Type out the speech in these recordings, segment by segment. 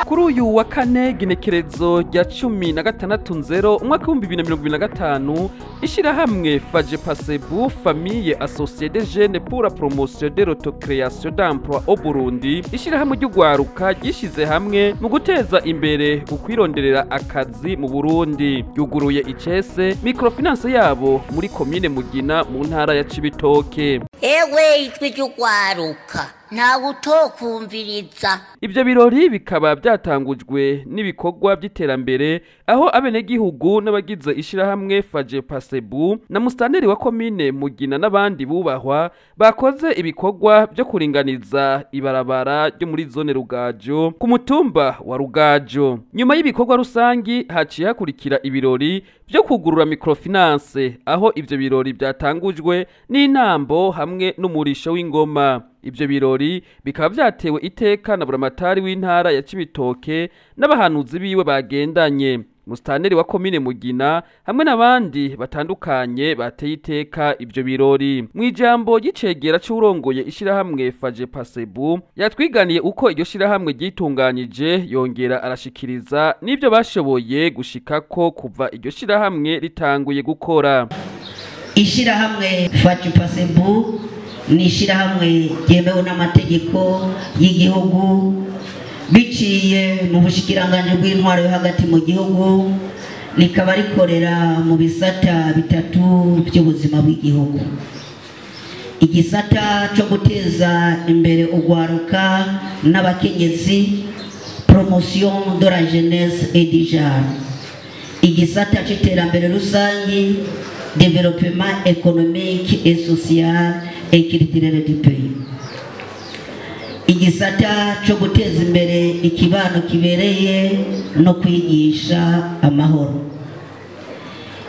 Kuri uyu wa kane, genekerezo rya 16.0 umwaka w'2025, ishirahamwe FAJEPASEBU, Famille Associée des Jeunes pour la Promotion de l'Autocréation d'Emploi au Burundi, ishirahamwe ry'ugwaruka ryishize hamwe mu guteza imbere ukwironderera akazi mu Burundi, yuguruye icese microfinance yabo muri komine Mugina mu ntara ya Cibitoke. Ewe, ijwi ry'ugwaruka, ntawe utokumviriza. Ivyo birori bikaba byatangujwe n'ibikorwa by'iterambere, aho abenegihugu n'abagize ishirahamwe FAJEPASEBU na musitanteri wa komine Mugina n'abandi bubahwa bakoze ibikorwa byo kuringaniza ibarabara ryo muri zone Rugajo ku mutumba wa Rugajo. Nyuma y'ibikorwa rusangi haciye hakurikira ibirori byo kugurura microfinance, aho ivyo birori byatangujwe n'intambo hamwe n'umurisho w'ingoma. Ivyo birori bikaba vyatewe iteka na buramatari w'intara ya Cibitoke n'abahanuzi biwe bagendanye, musitanteri wa komine Mugina hamwe n'abandi batandukanye bateye iteka ivyo birori. Mu ijambo ry'icegera c'uwurongoye ishirahamwe FAJEPASEBU, yatwiganiye uko iryo shirahamwe ryitunganyije, yongera arashikiriza n'ivyo bashoboye gushikako kuva iryo shirahamwe ritanguye gukora. Ishirahamwe FAJEPASEBU ni ishirahamwe ryemewe n'amategeko y'igihugu biciye mu bushikiranganji bw'intwaro yo hagati mu gihugu, rikaba rikorera mu bisata bitatu by'ubuzima bw'igihugu: igisata cyo guteza imbere ugwaruka n'abakenyezi, promotion de la jeunesse et du genre, igisata c'iterambere rusangi, développement économique et social et culturel du pays, igisata cyo guteza imbere ikibano kibereye no kwigisha amahoro.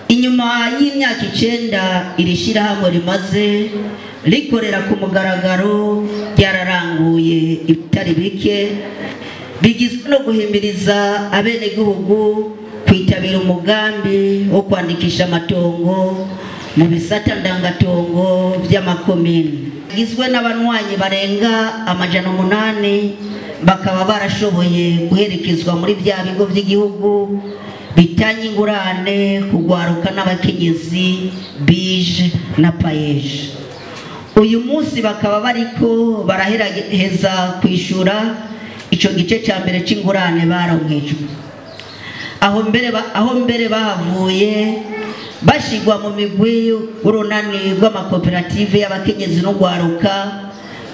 Inyuma y'imyaka 9 iri shyirahamwe rimaze rikorera ku mugaragaro, ryararanguye ibitari bike bigizwe no guhimiriza abenegihugu kwitabira umugambi wo kwandikisha amatongo mu bisata ndangatongo by'amakomini, agizwe n'abanywanyi barenga 800, bakaba barashoboye guherekezwa muri bya bigo by'igihugu bitanga ingurane kugwaruka n'abakenyezi, BIJE na PAEEJ. Uyu munsi bakaba bariko baraheraheza kwishura ico gice ca mbere c'ingurane baronkejwe, aho mbere bahavuye bashigwa mu migwi w'urunani rw'amakoperative y'abakenyezi n'ugwaruka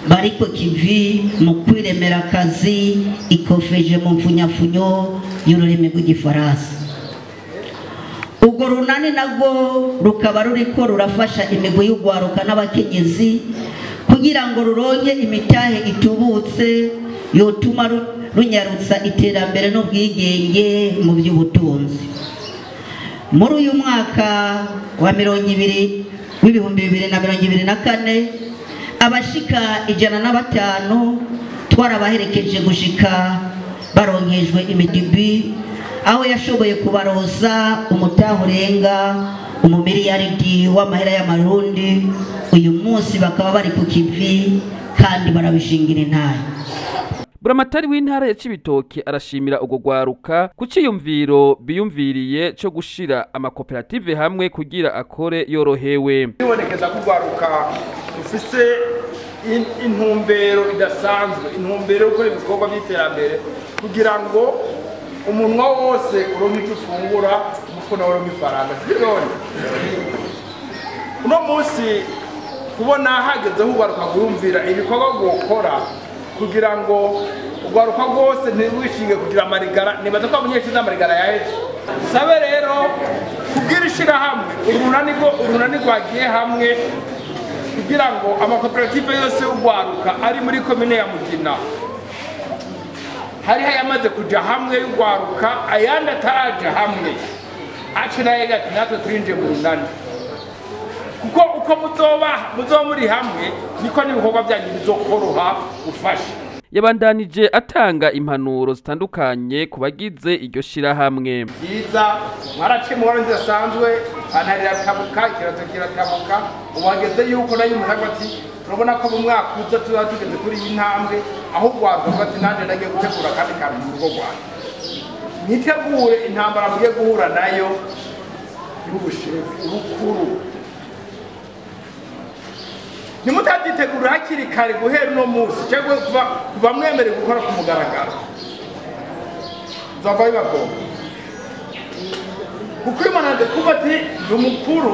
bariko kivi mu kwiremera akazi, ICOFEJE mu mfunyafunyo y'ururimi rw'igifaransa. Urwo runani narwo rukaba ruriko rurafasha imigwi y'ugwaruka n'abakenyezi kugira ngo ruronke imitahe itubutse yotuma runyarutsa iterambere n'ubwigenge mu by'ubutunzi. Muri uyu mwaka wa 20 w'2024, abashika 105 twarabaherekeje gushika baronkejwe imidibi, aho yashoboye kubarosa umutahe urenga umumiliyaridi w'amahera y'amarundi. Uyu munsi bakaba bari ku kivi kandi barabishingira intahe. Buramatari w'intara ya Cibitoke arashimira urwo rwaruka ku ciyumviro biyumviriye co gushira amakoperative hamwe kugira akore yorohewe. Bibonekeza ko urwaruka rufise intumbero idasanzwe, intumbero yo gukora ibikorwa by'iterambere kugira ngo umunwa wose uronke icyo ufungura, umufuko nawe uronke ifaranga. Sibyo none? Uno munsi kubona hagezeho urwaruka rwumvira ibikorwa rwokora kugira ngo urwaruka rwose ntirwishinge kugira amarigara, nibaza ko abanyeshuri n'amarigara yaheze. Sabe rero kubwira ishirahamwe urunani rwagiye hamwe kugira ngo amakoperative yose y'urwaruka ari muri komine ya Mugina, hariho ayamaze kuja hamwe y'urwaruka, ayandi ataraja hamwe, ace nayo ati natwe turinjiye mu runani, kuko uko muzoba muzoba muri hamwe niko n'ibikorwa byanyu bizokoroha gufasha. Yabandanije atanga impanuro zitandukanye ku bagize iryo shirahamwe. Byiza mwaraciye mu nzira zisanzwe, ipantaro iratabuka, ikirato kiratabuka. Ubu hageze yuko nayo umuntu avuga ati turabona ko mu mwaka uza tuzaba tugeze kuri iyi ntambwe, aho urwaruka ati nanjye ndagiye gutegura akandi kantu mu rugo rwanjye. Mwitegure intambara mugiye guhura nayo y'ubushefu ubukuru. Nimutavyitegura hakiri kare guhera uno munsi cyangwa kuva mwemerewe gukora ku mugaragaro, nzova bibagora. Kuko iyo umuntu aje kuva ati ndi umukuru,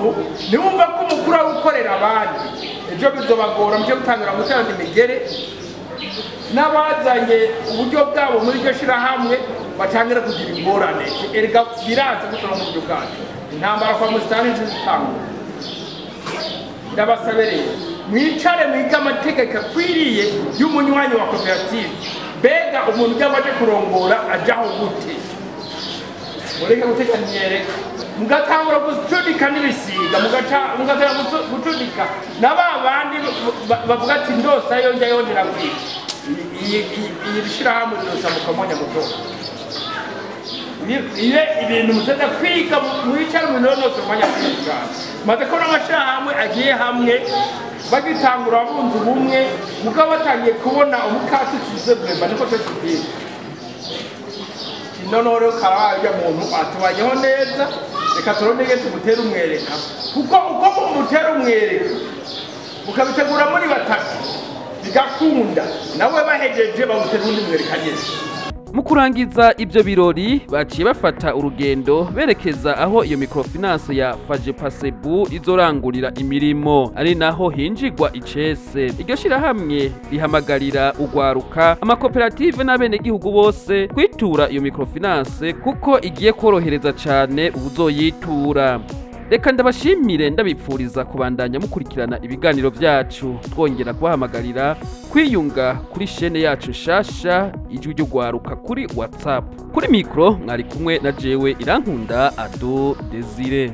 niwumva ko umukuru ari ukorera abandi, ejo bizobagora muje gutangira guterana imigere n'abazanye uburyo bwabo muri iryo shirahamwe, batangira kugira ingorane. Erega biraza gutora mu buryo bwacu intambara kwa musitani ntizitangura. Ndabasabereye mwicare mwige amategeko akwiriye y'umunywanyi wa koperative. Mbega umuntu ujya aje kurongora ajaho gute? Mureke gutega imyereka, mugatangura gucudika n'ibisiga, mugatangura gucudika na ba bandi bavuga ati ndosa yo njya yongera kwiga iyi shirahamwe ndosa mukamonya mutora. Iyo ibintu mutenda kwiga mwicara mwinonose umwanya kwiga. Maze ko n'amashirahamwe agiye hamwe bagitangura bunze ubumwe, mugabo batangiye kubona umukati ukize vrema, niko cyo kibwira. Noneho rero karabaye muntu atubanyeho neza, reka turondege tumutere umwereka, kuko uko mumutera umwereka mukabitegura muri batatu bigakunda, nawe bahejeje bamutera undi mwereka nyene. Mu kurangiza ibyo birori baciye bafata urugendo berekeza aho iyo microfinance ya Fajepasebu izorangurira imirimo, ari naho hinjigwa icese. Iryo shirahamwe rihamagarira ugwaruka, amakoperative n'abenegihugu bose kwitura iyo microfinance kuko igiye korohereza cane ubuzoyitura. Reka ndabashimire, ndabipfuriza kubandanya mukurikirana ibiganiro vyacu, twongera kubahamagarira kwiyunga kuri shene yacu nshasha Ijwi ry'Ugwaruka kuri WhatsApp. Kuri mikro mwari kumwe na jewe Irankunda Ado Desire.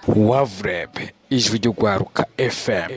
Wavreb, Ijwi ry'Ugwaruka FM.